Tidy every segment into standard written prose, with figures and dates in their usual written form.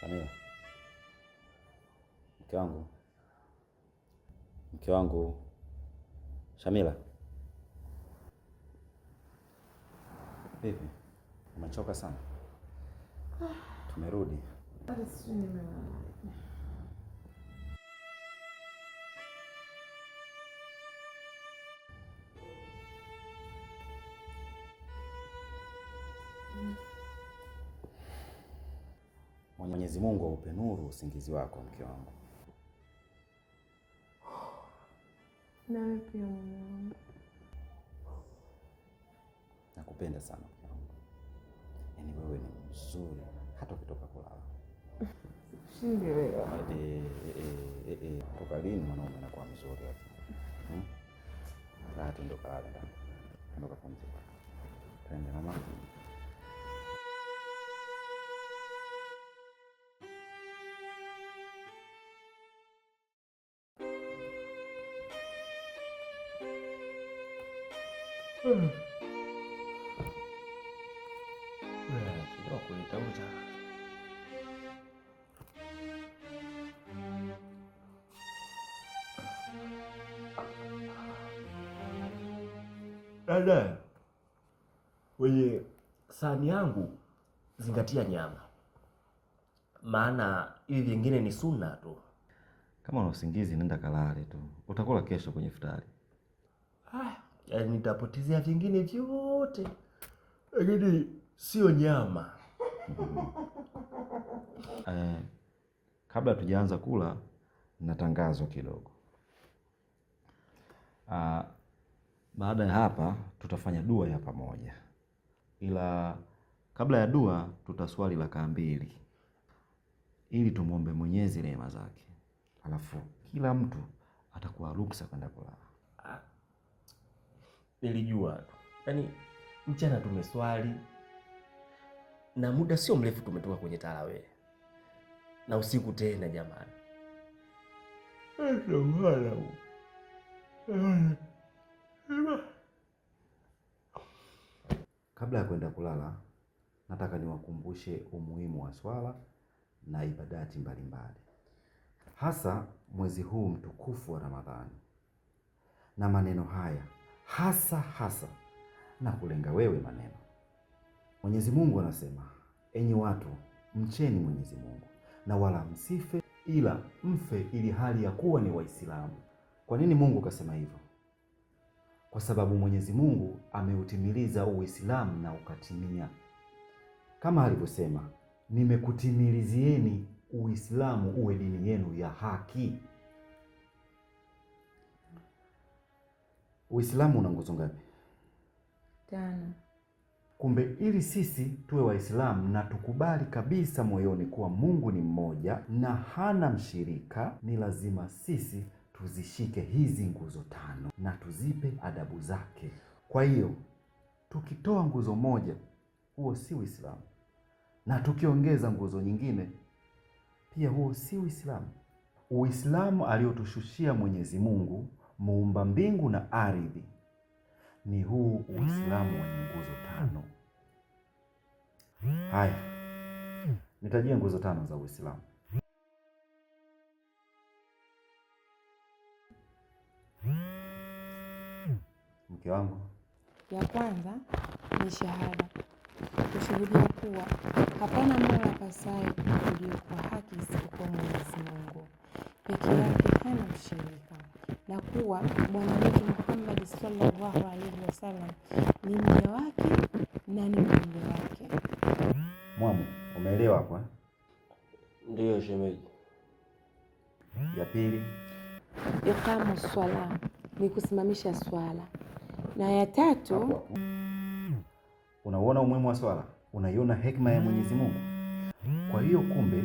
Samia, mke wangu, mke wangu Shamila, vipi? Umechoka sana? Tumerudi. Hata sijui nimelala. Mwenyezi Mungu aupe nuru usingizi wako mke wangu. Nawe pia mume wangu. Nakupenda sana mke wangu. Yaani wewe ni mzuri hata ukitoka kulala. Shindi wewe. Toka lini mwanaume anakuwa mzuri hapa? Raha tu ndo kalale ndani. Ndo kapumzika. Twende mama. Dada, wenye sahani yangu zingatia nyama, maana hivi vingine ni sunna tu. Kama una usingizi nenda kalale tu, utakula kesho kwenye futari. Yaani nitapotezea vingine vyote, lakini sio nyama. Kabla tujaanza kula, na tangazo kidogo. Baada ya hapa tutafanya dua ya pamoja, ila kabla ya dua tutaswali rakaa 2 ili tumuombe Mwenyezi rehema zake, alafu kila mtu atakuwa ruksa kwenda kulala. Nilijua tu, yaani mchana tumeswali na muda sio mrefu tumetoka kwenye tarawih na usiku tena jamani. Kabla ya kwenda kulala, nataka niwakumbushe umuhimu wa swala na ibadati mbalimbali, hasa mwezi huu mtukufu wa Ramadhani. Na maneno haya hasa hasa na kulenga wewe maneno. Mwenyezi Mungu anasema, enyi watu, mcheni Mwenyezi Mungu na wala msife ila mfe ili hali ya kuwa ni Waislamu. Kwa nini Mungu kasema hivyo? Kwa sababu Mwenyezi Mungu ameutimiliza Uislamu na ukatimia. Kama alivyosema, nimekutimilizieni Uislamu uwe dini yenu ya haki. Uislamu una nguzo ngapi? 5. Kumbe ili sisi tuwe Waislamu na tukubali kabisa moyoni kuwa Mungu ni mmoja na hana mshirika, ni lazima sisi tuzishike hizi nguzo 5 na tuzipe adabu zake. Kwa hiyo tukitoa nguzo moja, huo si Uislamu, na tukiongeza nguzo nyingine pia huo si Uislamu. Uislamu aliotushushia Mwenyezi Mungu muumba mbingu na ardhi ni huu Uislamu wenye nguzo 5. Haya, nitajie nguzo 5 za Uislamu. Mke wangu. Ya kwanza ni shahada, kushuhudia kuwa hapana mola apasaye kuabudiwa kwa haki isipokuwa Mwenyezi Mungu peke yake, hana mshirika, na kuwa Bwana wetu Muhammad sallallahu alaihi wasallam ni mja wake na ni mjumbe wake. Mwamu, umeelewa hapo? Ndiyo shemeji. Ya pili, iqamu swala, ni kusimamisha swala. Na ya tatu, hapo hapo. Unauona umuhimu wa swala? Unaiona hekima ya Mwenyezi Mungu? Kwa hiyo kumbe,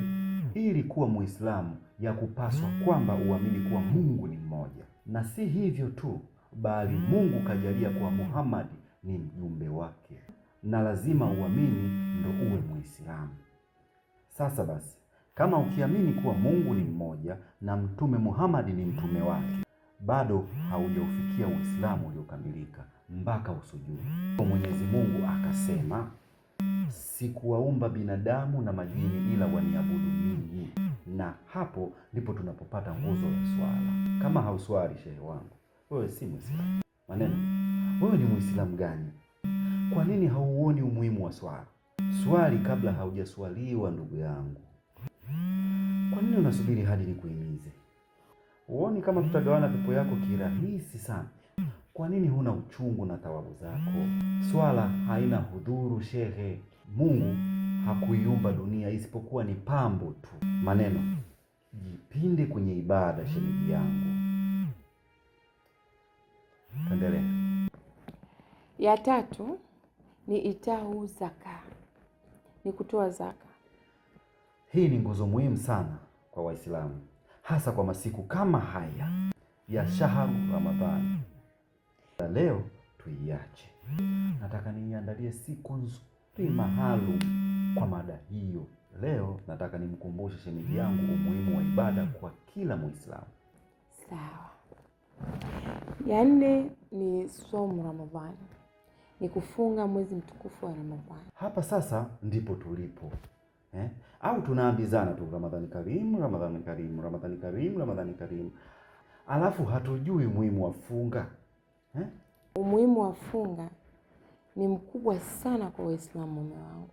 ili kuwa Muislamu ya kupaswa kwamba uamini kuwa Mungu ni mmoja. Na si hivyo tu, bali Mungu kajalia kuwa Muhammad ni mjumbe wake, na lazima uamini ndo uwe Muislamu. Sasa basi, kama ukiamini kuwa Mungu ni mmoja na Mtume Muhammad ni mtume wake, bado haujaufikia Uislamu uliokamilika mpaka usujudu. Mwenyezi Mungu akasema, Sikuwaumba binadamu na majini ila waniabudu mimi. Na hapo ndipo tunapopata nguzo ya swala. Kama hauswali, shehe wangu, wewe si Muislamu. Maneno, wewe ni Muislamu gani? Kwa nini hauoni umuhimu wa swala? Swali kabla haujaswaliwa, ndugu yangu. Kwa nini unasubiri hadi nikuhimize? Huoni kama tutagawana pepo yako kirahisi sana? Kwa nini huna uchungu na thawabu zako? Swala haina hudhuru, shehe. Mungu hakuiumba dunia isipokuwa ni pambo tu. Maneno, jipinde kwenye ibada, shemeji yangu. Tuendelee. Ya tatu ni itau zaka, ni kutoa zaka. Hii ni nguzo muhimu sana kwa Waislamu, hasa kwa masiku kama haya ya shaharu Ramadhani. Na leo tuiache. Nataka niiandalie siku nzuri maalum kwa mada hiyo. Leo nataka nimkumbushe shemeji yangu umuhimu wa ibada kwa kila Muislamu. Sawa. Ya nne ni somu Ramadhani, ni kufunga mwezi mtukufu wa Ramadhani. Hapa sasa ndipo tulipo eh? Au tunaambizana tu Ramadhani karimu, Ramadhani karimu, Ramadhani karimu, Ramadhani karimu, alafu hatujui umuhimu wa funga eh? Umuhimu wa funga ni mkubwa sana kwa Waislamu, mume wangu.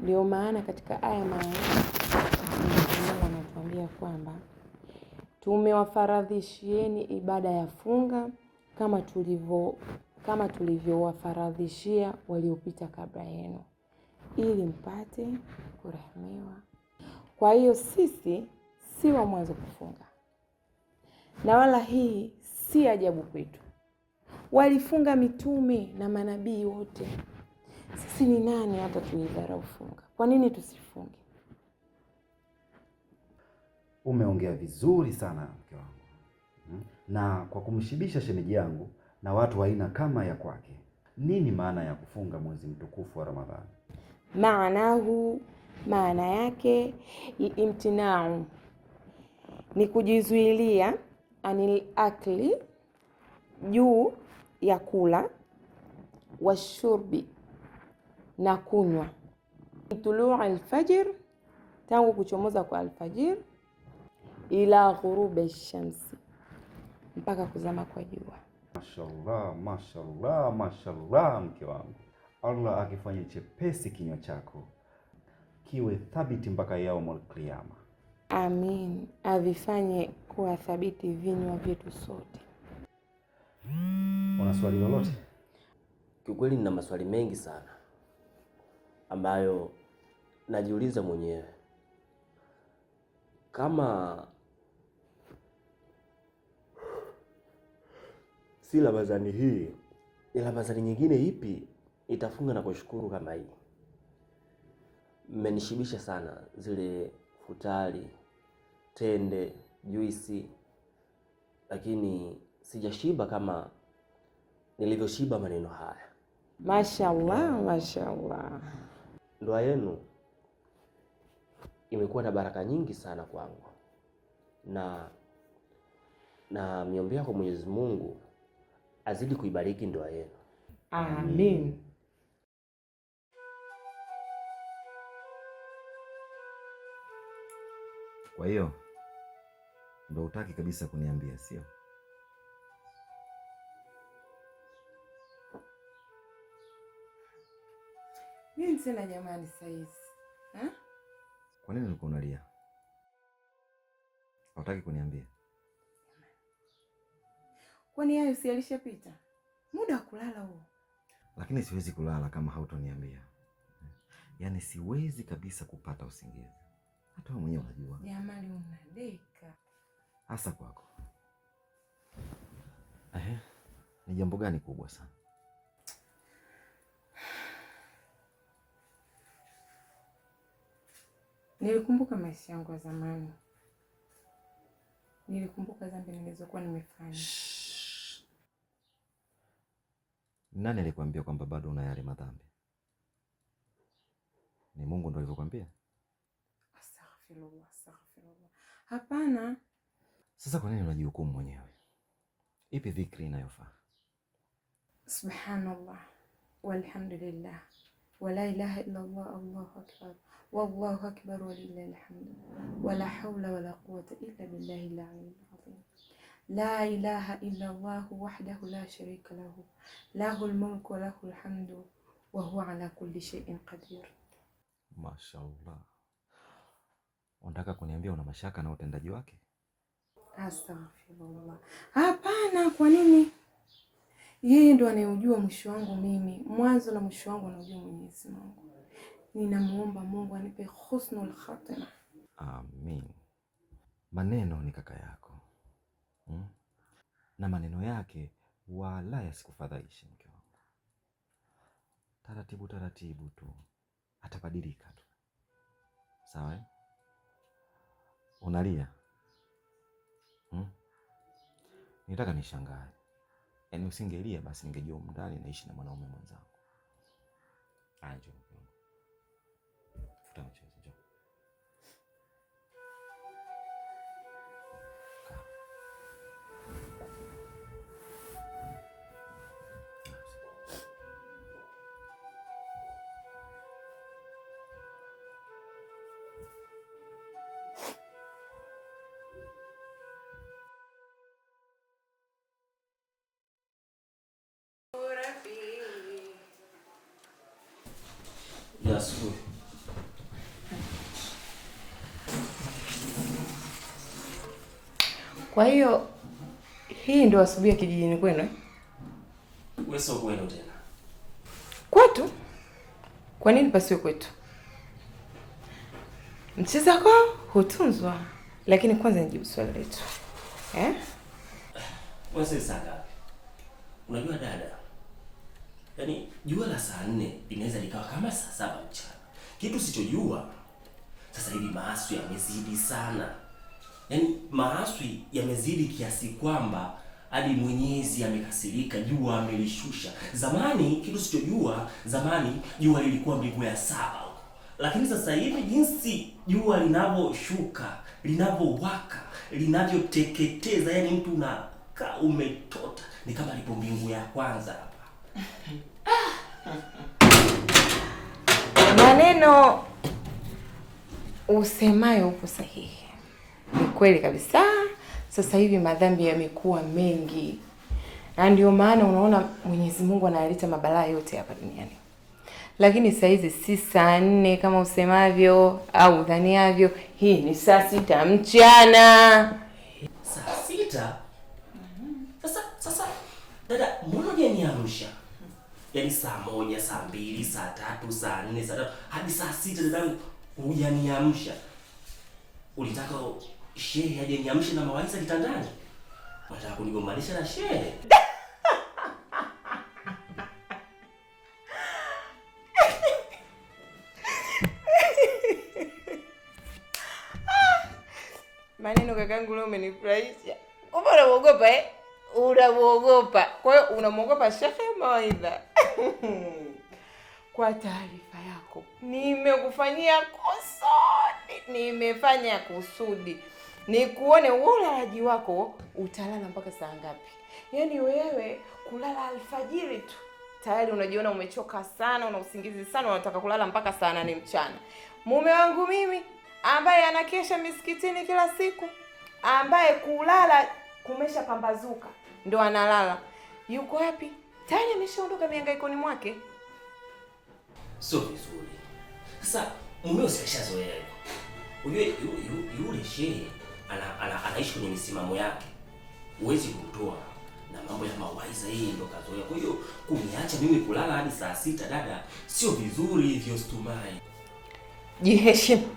Ndio maana katika aya maalum Mungu anatuambia kwamba tumewafaradhishieni ibada ya funga kama tulivyowafaradhishia waliopita kabla yenu, ili mpate kurehemiwa. Kwa hiyo sisi si wa mwanzo kufunga, na wala hii si ajabu kwetu. Walifunga mitume na manabii wote. Sisi ni nani hata tuidharau funga? Kwa nini tusifunge? Umeongea vizuri sana mke wangu, na kwa kumshibisha shemeji yangu na watu aina kama ya kwake. Nini maana ya kufunga mwezi mtukufu wa Ramadhani? Maanahu, maana yake imtinau, ni kujizuilia anil akli, juu ya kula, washurbi, na kunywa, tuluu alfajir, tangu kuchomoza kwa alfajir, ila ghurubi shamsi, mpaka kuzama kwa jua. Mashallah, mashallah, mashallah mke wangu. Allah akifanye chepesi kinywa chako kiwe thabiti mpaka yaumul qiyama. Amin. Avifanye kuwa thabiti vinywa vyetu sote. Una swali lolote? Kiukweli nina maswali mengi sana ambayo najiuliza mwenyewe. Kama si Ramadhani hii, ni Ramadhani nyingine ipi itafunga na kushukuru kama hii? Mmenishibisha sana, zile futari, tende, juisi, lakini sijashiba kama nilivyoshiba maneno haya. Mashallah, mashallah. Ndoa yenu imekuwa na baraka nyingi sana kwangu, na miombea kwa Mwenyezi Mungu azidi kuibariki ndoa yenu. Amin. Kwa hiyo ndo hutaki kabisa kuniambia, sio? Nini tena jamani saizi? Ha? Kwa nini ulikuwa unalia? Hutaki kuniambia? Kwani hayo si yalishapita? Muda wa kulala huo. Lakini siwezi kulala kama hautoniambia. Yaani siwezi kabisa kupata usingizi. Hata wewe mwenyewe unajua. Jamani unadeka. Hasa kwako. Ehe, ni jambo gani kubwa sana? Nilikumbuka maisha yangu ya zamani. Nilikumbuka dhambi nilizokuwa nimefanya. Nani alikwambia kwamba bado una yale madhambi? Ni Mungu ndo alivyokuambia? Astaghfirullah, astaghfirullah. Hapana. Sasa kwa nini unajihukumu mwenyewe? Ipi dhikri inayofaa? Subhanallah walhamdulillah Wala ilaha illa Allah, Allahu akbar, wallahu akbar, walillahi alhamdu, wala hawla wala quwwata illa billahi al-aliyyil azim. La ilaha illa Allah wahdahu la sharika lahu, lahul mulku wa lahul hamdu wa huwa ala kulli shay'in qadir. Mashaallah. Unataka kuniambia una mashaka na utendaji wake? Astaghfirullah. Hapana, kwa nini? Yeye ndo anayejua mwisho wangu mimi. Mwanzo na mwisho wangu anajua Mwenyezi Mungu. Ninamuomba Mungu anipe husnul khatima. Amin. Maneno ni kaka yako. Na maneno yake wala yasikufadhaishe mke wangu. Taratibu taratibu tu atabadilika tu. Sawa eh? Unalia? Nitaka nishangae. Yaani usingelia basi ningejua ndani naishi na mwanaume mwenzangu. Njoo mke wangu. Futa machozi, njoo. Kaa. Ya asubuhi. Kwa hiyo hii ndio asubuhi ya kijijini kwenu eh? Wewe sio kwenu tena. Kwetu? Kwa nini pasiwe kwetu? Mcheza kwao hutunzwa. Lakini kwanza nijibu swali letu. Eh? Wewe sasa saa ngapi? Unajua dada, yaani jua la saa 4 linaweza likawa kama saa 7 mchana. Kitu sichojua sasa hivi maaswi yamezidi sana. Yaani maaswi yamezidi kiasi kwamba hadi Mwenyezi amekasirika, jua amelishusha. Zamani kitu sichojua, zamani jua lilikuwa mbingu ya 7 huko. Lakini sasa hivi jinsi jua linavyoshuka, linavyowaka, linavyoteketeza, yaani mtu unakaa umetota, ni kama lipo mbingu ya kwanza hapa. Maneno usemayo upo sahihi. Ni kweli kabisa. Sasa hivi madhambi yamekuwa mengi. Na ndio maana unaona Mwenyezi Mungu analeta mabalaa yote hapa duniani. Lakini saa hizi si saa 4 kama usemavyo au udhaniavyo. Hii ni saa 6 mchana. Saa 6? Sasa dada, mbona hujaniamsha? Yaani saa 1, saa 2, saa 3, saa 4, saa 5 hadi saa 6 dadangu hujaniamsha. Ulitaka shehe aje niamshe na mawaidha kitandani? Unataka kunigombanisha na shehe? Maneno kakangu leo umenifurahisha. Kumbe unamuogopa eh? Unamuogopa. Kwa hiyo unamuogopa shehe mawaidha. Kwa taarifa yako, nimekufanyia kusudi, nimefanya kusudi nikuone ulalaji wako utalala mpaka saa ngapi. Yaani wewe kulala alfajiri tu tayari unajiona umechoka sana, una usingizi sana, unataka kulala mpaka saa 8 mchana. Mume wangu mimi ambaye anakesha misikitini kila siku, ambaye kulala kumesha pambazuka ndo analala, yuko wapi? Tayari ameshaondoka mihangaikoni mwake. Sio vizuri. Sasa mumeo sikashazoea hivyo. Unajua yule shehe anaishi kwenye misimamo yake. Huwezi kumtoa na mambo ya mawaidha, yeye ndo kazoea. Kwa hiyo kuniacha mimi kulala hadi saa 6 dada, sio vizuri hivyo Stumai. Jiheshimu.